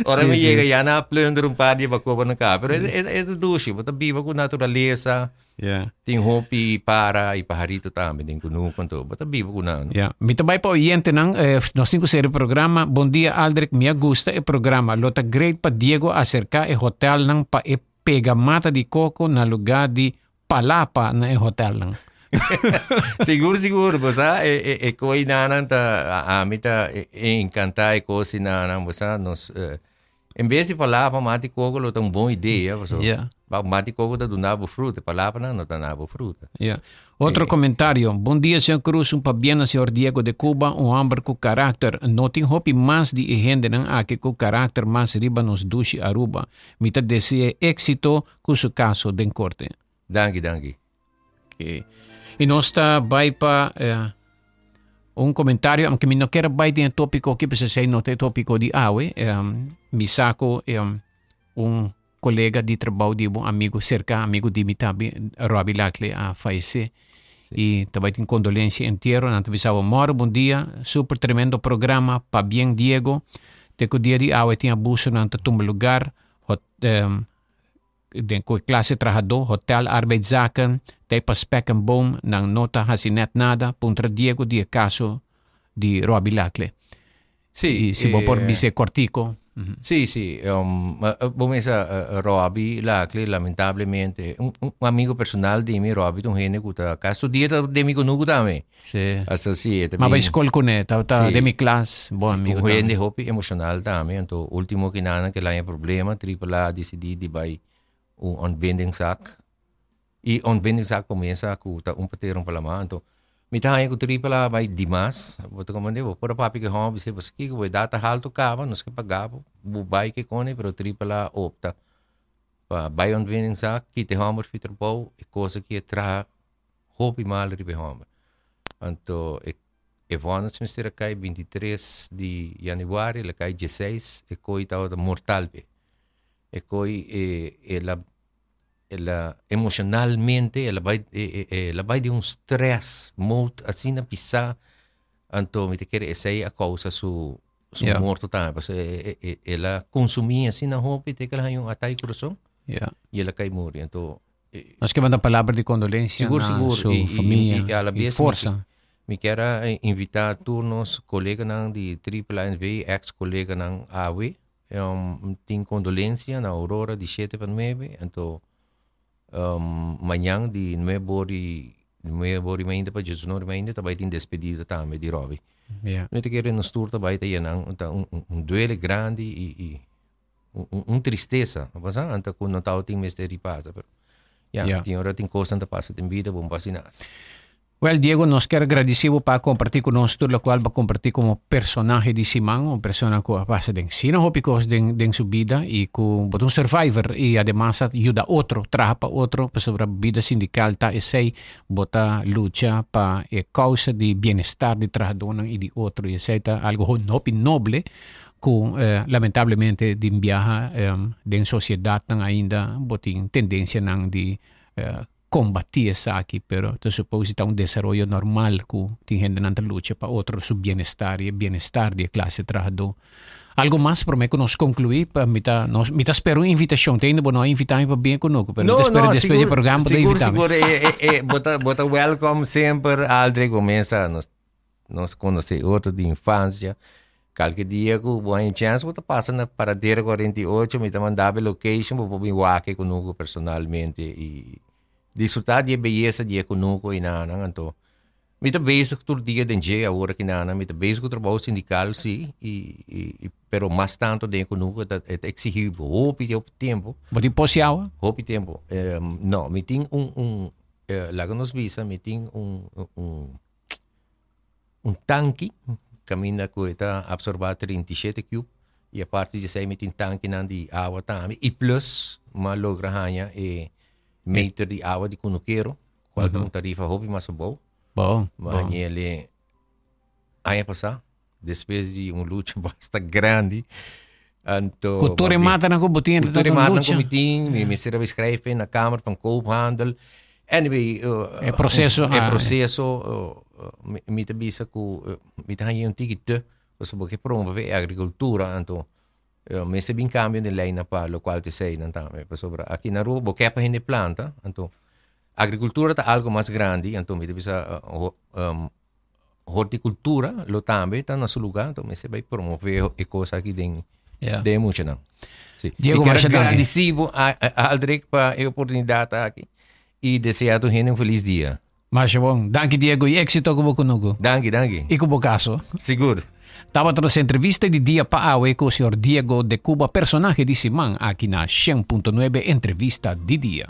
Ora mi yega ya nan a plunder un par di e bakobanan ka, pero e e ta dushi, bo ta biba ku naturalesa. Yeah. Tin hopi para y paharito tambe den kunuku anto bo ta biba ku nan. Yeah. Mi ta bai pa oyentenan, eh, nos tin ku sera e programa. Bon dia Aldrich, mi a gusta e programa. Lo ta great pa Diego aserká e hotelnan pa e pega mata di koko na lugá di palapa na e hotelnan. Sigur sigur, bo sa e e e koinanan ta ami ta enkantá e kosinanan, bo sa nos En bes di palabra mati koko lo ta un bon idea, pasobra Yeah. ba mati koko ta duna bo fruta, palabranan no ta na bo fruta. Yeah. Otro comentario. Bon dia, señor Cruz. Un pabien na señor Diego de Cuba, un homber cu karakter. No tin hopi mas di e hendenan aki cu karakter mas riba nos dushi Aruba. Mi ta desea exito cu su caso den corte. Danki, danki. Ok. Y nos ta bai pa eh, un comentario, aunque mi no quiero bai den e tópico aquí, pues esei no ta e tópico di awe. Um, mi saco um, un colega di trabou di un amigo cerca, amigo di mi tambe, Robbie Lackley, a fallece. Y ta bai tin condolencia entierro. Nan ta bisaba, Moro, bon dia, super tremendo programa, pabien Diego. Te cu dia di awe tin abusonan ta tuma lugar, hot, um, Den ku e klase trahadó, hotel, arbeidszaken, ta e pa spek en boom, nan no ta hasi nèt nada, puntra Diego di e kaso di Robbie Lacle. Sí, I si bo por bis'é kòrtiko. Sí, sí. Bo mesa Robbie Lacle lamentablemente, un amigo personal di mi, Robbie ta un hende ku ta kasi tur dia ta den mi kunuku tambe. Sí. Hasta si e ta Ma bin. bai skol kuné, ta ta Sí. den mi klas, bon Sí, amigo un hende tambe. hopi emocional tambe, anto ultimo kinanan ke laña problema, Triple A disidí di bai un ontbindingszaak. I ontbindingszaak kuminsá ku ta un patera un palamá, anto mi ta haña ku Triple A bai dimas, bo ta komprendé, bo por a papia ku e hòmber bis'é pasobra kiko bo e data haltu kaba, nos ke paga bo, bo bai ke kone, pero Triple A opta pa bai ontbindingszaak, kita e hòmber fi trabou, e kos aki e traha hopi mal riba e hòmber. Anto e e vònis mester a kai 23 di yanüari, el a kai dieseis, e koi tabata mortal p'e. E koi e el a el a emoshonalmente el a bai e e el a bai den un stress mode asina pisá, anto mi ta kere esei a kousa su su Ja. morto tambe, pasobra e e e el a konsumí asina hopi te ke el a haña un atake di kurason Ja. i el a kai muri. Anto Nos ke manda palabra di kondolensia Sigur, na sigur. su I, i, famia i, i a la i bes mi, forsa. mi kier a invita tur nos koleganan di Triple A NV, ex koleganan awe. Um, tin kondolensia na Aurora di shete pa nuebe, anto um, mañan di nuebe ori, nuebe ori mainta pa diesunori mainta ta bai tin despedida tambe di Robbie. Yeah. Mi ta kere nos tur ta bai ta yenan, ta un, un, un duele grandi i, i un tristesa, bo sa, anta ku no tabatin mester di pasa, pero ya, Ya. tin ora tin kosnan ta pasa den bida, bo no por hasi nada. Wel, Diego, nos kier gradisí bo pa a kompartí ku nos tur lokual bo a kompartí komo personahe di siman, un persona ku a pasa den asina hopi kos den den su bida i ku bo ta un survivor i ademas a yuda otro, traha pa otro, pasobra bida sindikal ta esei, bo ta lucha pa e kousa di bienestar di trahadónan i di otro i esei ta algu hopi noble Ku lamentablemente di biaha den sosiedatnan ainda bo tin tendensianan di kombatí esaki, pero ta supos ta un desaroyo normal ku tin hendenan ta lucha pa otro su bienestar i e bienestar di e klase trahadó. Algu mas promé ku nos konkluí? Pa mi ta nos mi ta spera un invitashon, te ainda bo no a invitá mi pa bin e kunuku, pero mi ta spera despues di e programa bo ta invitá mi. Sigur, sigur, bo ta bo ta wèlkòm semper Aldrich, bo mesa nos Nos konosé otro di infansia. Kalke dia ku bo haña chèns bo ta pasa na Paradera 48, mi ta manda bo e location, bo por bin wak e kunuku personalmente i disfrutá di e beyesa di e kunuku einanan. Anto mi ta bezig tur dia den dje awor akinanan, mi ta bezig ku trabou sindikal si, i i pero mas tantu den e kunuku e ta e ta eksigí hopi hopi tempu. Bo tin posi awa? Hopi tempu. No, mi tin un un laga nos bisa mi tin un un. Un tanki kaminda ku e ta absorbá 37 cube i aparte di esei mi tin tankinan di awa tambe i plus mi a logra haña e meter di awa di kunukero kual ta un tarifa hopi mas abou. Bon, Mi a bon. haña el aña pasá despues di un lucha basta grandi. Anto, Ku tur e matanan ku bo tin, Ku tur e matanan ku mi tin, mi mester a beschrijf na Kamer van Koophandel. Anyway, e proceso, e proceso mi ta bisa ku mi ta haña un tiki te, pasobra bo ke promove e agrikultura, anto mester bin kambio den lei na pa lokual ta eseinan tambe, pasobra aki na Aruba bo ke pa hende planta, anto agrikultura ta algo mas grandi, anto mi ta bisa horticultura lo tambe ta na su lugar, entonces mester bai promove e cosa aki den Ja. den e muchanan. Sí. Diego, Mi quiero masha danki. agradeci bo, a- a- Aldrich, pa e oportunidad aki y desea tur hende un feliz dia. Masha bon. Danki Diego y éxito ku bo kunuku. Danki, danki. Y ku bo kaso. Sigur. Tabata nos entrevista di dia pa awe ku señor Diego de Cuba, personahe di siman aki na 100.9 Entrevista di Dia.